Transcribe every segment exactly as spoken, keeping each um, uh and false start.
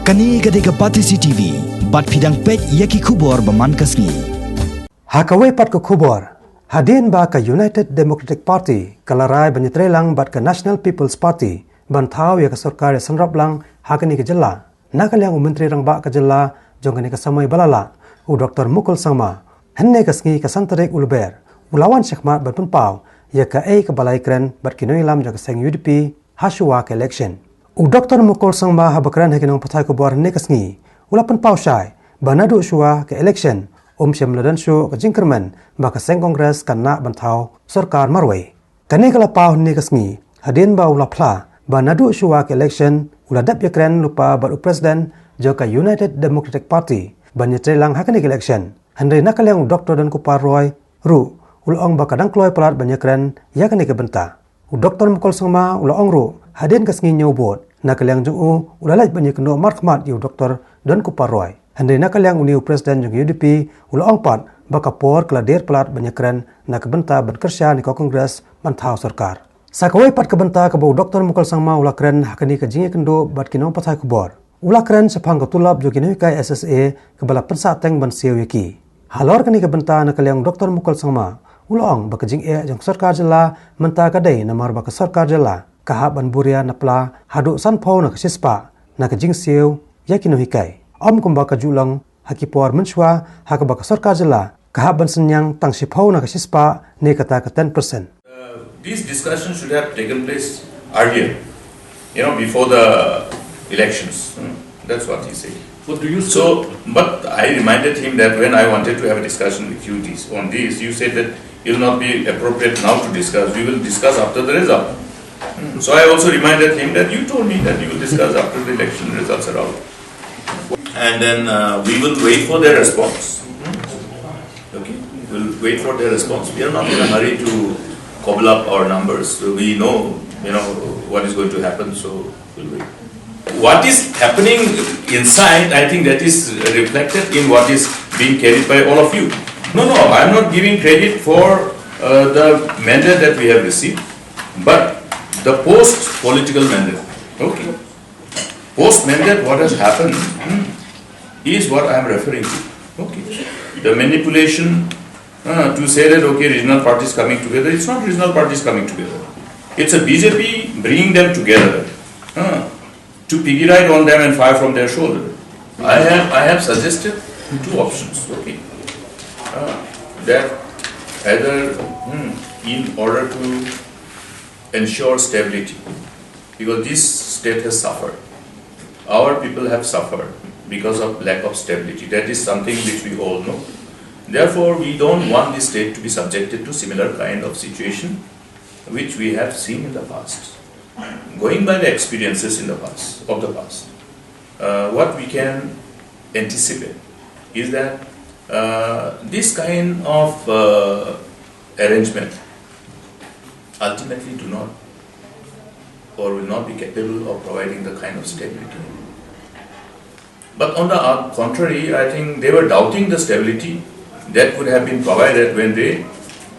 Kane ka dei ka Batesi T V, bad phi dang peit ïa ki khubor ba man ka sngi. Ha kawei pat ka khubor, hadien ba ka United Democratic Party ka la rai ban ïatreilang bad ka National People's Party ban thaw ïa ka sorkar ïasynrop lang ha kane ka jylla, na ka liang u Myntri Rangbah ka jylla jong kane ka samoi ba la lah, u Doctor Mukul Sangma, hynne ka sngi ka san tarik u Lber, u la wan shakhmat ban pynpaw ïa kaei kaba la ïakren bad ki nongïalam jong ka seng U D P ha shuwa ka election. U Doctor Mukul Sangma haba kren ha ki nongpathai khubor hynne ka sngi, u la pynpaw shai ba naduh shuwa ka election, um shym la don shuh ka jingkyrmen ba ka seng Congress kan lah ban thaw sorkar marwei. Kane ka la paw hynne ka sngi hadien ba u la phla ba naduh shuwa ka election u la dep ïakren lypa bad u President jong ka United Democratic Party ban ïatreilang ha kane ka election. Hynrei na ka liang u Doctor Donkupar Roy ruh u la ong ba ka dang kloi palat ban ïakren ïa kane ka bynta. U Doctor Mukul Sangma u la ong ruh hadien ka sngi ñiew vote, na ka liang jong u u la leit ban ïakynduh markhmat ïa u Doctor Donkupar Roy. Hynrei na ka liang une u President jong ka U D P u la ong pat ba ka por ka la dier palat ban ïakren na ka bynta ban kyrshan ïa ka Congress ban thaw sorkar. Sa kawei pat ka bynta kaba u Doctor Mukul Sangma u la kren ha kane ka jingïakynduh bad ki nongpathai khubor, u la kren shaphang ka tulop jong ki nonghikai S S A kaba la pynsah teng ban siew ïa ki. Halor kane ka bynta na ka liang u Doctor Mukul Sangma u la ong ba ka jingeh jong ka sorkar jylla mynta ka dei namar ba ka sorkar jylla ka hap ban buh ria na pla haduh sanphew na ka shispah na ka jingsiew ïa ki nonghikai, ym kumba ka ju long ha ki por mynshuwa ha kaba ka sorkar jylla ka hap ban synñiang tang shiphew na ka shispah ne kata ka ten percent. Uh, this discussion should have taken place earlier, you know, before the elections. Hmm. That's what he said. What do you So, but I reminded him that when I wanted to have a discussion with you this, on this, you said that it will not be appropriate now to discuss. We will discuss after the result. Hmm. So I also reminded him that you told me that you will discuss after the election results are out. And then uh, we will wait for their response. Okay? We'll wait for their response. We are not in a hurry to cobble up our numbers. So we know, you know, what is going to happen. So we'll wait. What is happening inside, I think that is reflected in what is being carried by all of you. No, no, I'm not giving credit for uh, the mandate that we have received, but the post political mandate. Okay. Post mandate, what has happened hmm, is what I am referring to. Okay. The manipulation uh, to say that, okay, regional parties coming together, it's not regional parties coming together. It's a B J P bringing them together uh, to piggy ride on them and fire from their shoulder. I have, I have suggested two options, okay, uh, that either hmm, in order to ensure stability, because this state has suffered. Our people have suffered because of lack of stability. That is something which we all know. Therefore, we don't want this state to be subjected to similar kind of situation which we have seen in the past. Going by the experiences in the past, of the past, uh, what we can anticipate is that uh, this kind of uh, arrangement ultimately do not or will not be capable of providing the kind of stability. But on the uh, contrary, I think they were doubting the stability that could have been provided when they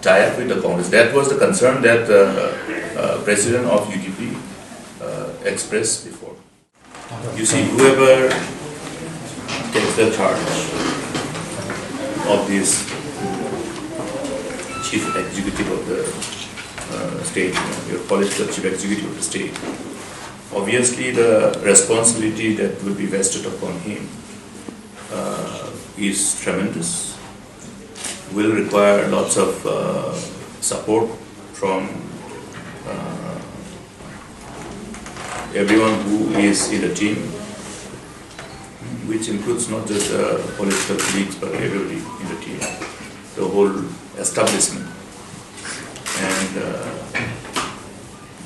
tie up with the Congress. That was the concern that uh, uh, President of U D P uh, expressed before. You see, whoever takes the charge of this chief executive of the uh, state, you know, your political chief executive of the state, obviously the responsibility that will be vested upon him uh, is tremendous, will require lots of uh, support from uh, everyone who is in the team, which includes not just the political colleagues but everybody in the team, the whole establishment. And uh,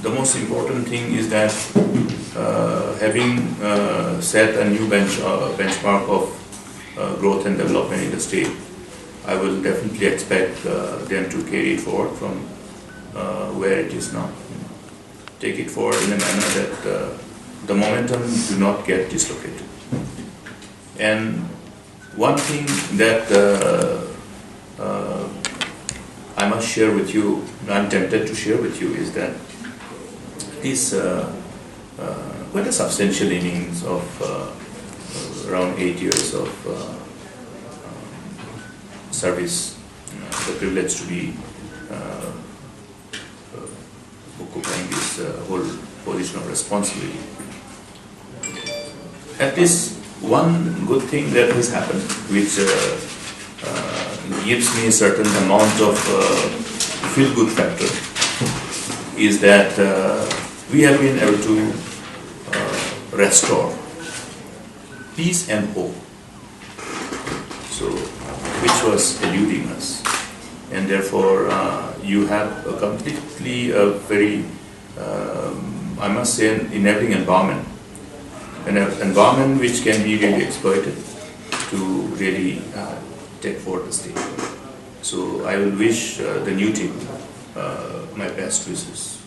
the most important thing is that uh, having uh, set a new bench, uh, benchmark of uh, growth and development in the state, I will definitely expect uh, them to carry it forward from uh, where it is now. Take it forward in a manner that uh, the momentum do not get dislocated. And one thing that uh, uh, I must share with you, I'm tempted to share with you, is that this uh, uh, quite a substantial innings of uh, around eight years of uh, um, service, uh, the privilege to be uh, uh, occupying this uh, whole position of responsibility. At least one good thing that has happened, which uh, uh, gives me a certain amount of uh, feel-good factor, is that uh, we have been able to uh, restore peace and hope, so which was eluding us, and therefore uh, you have a completely a very um, I must say, an enabling environment, an environment which can be really exploited to really uh, take forward the state. So I will wish uh, the new team uh, my best wishes.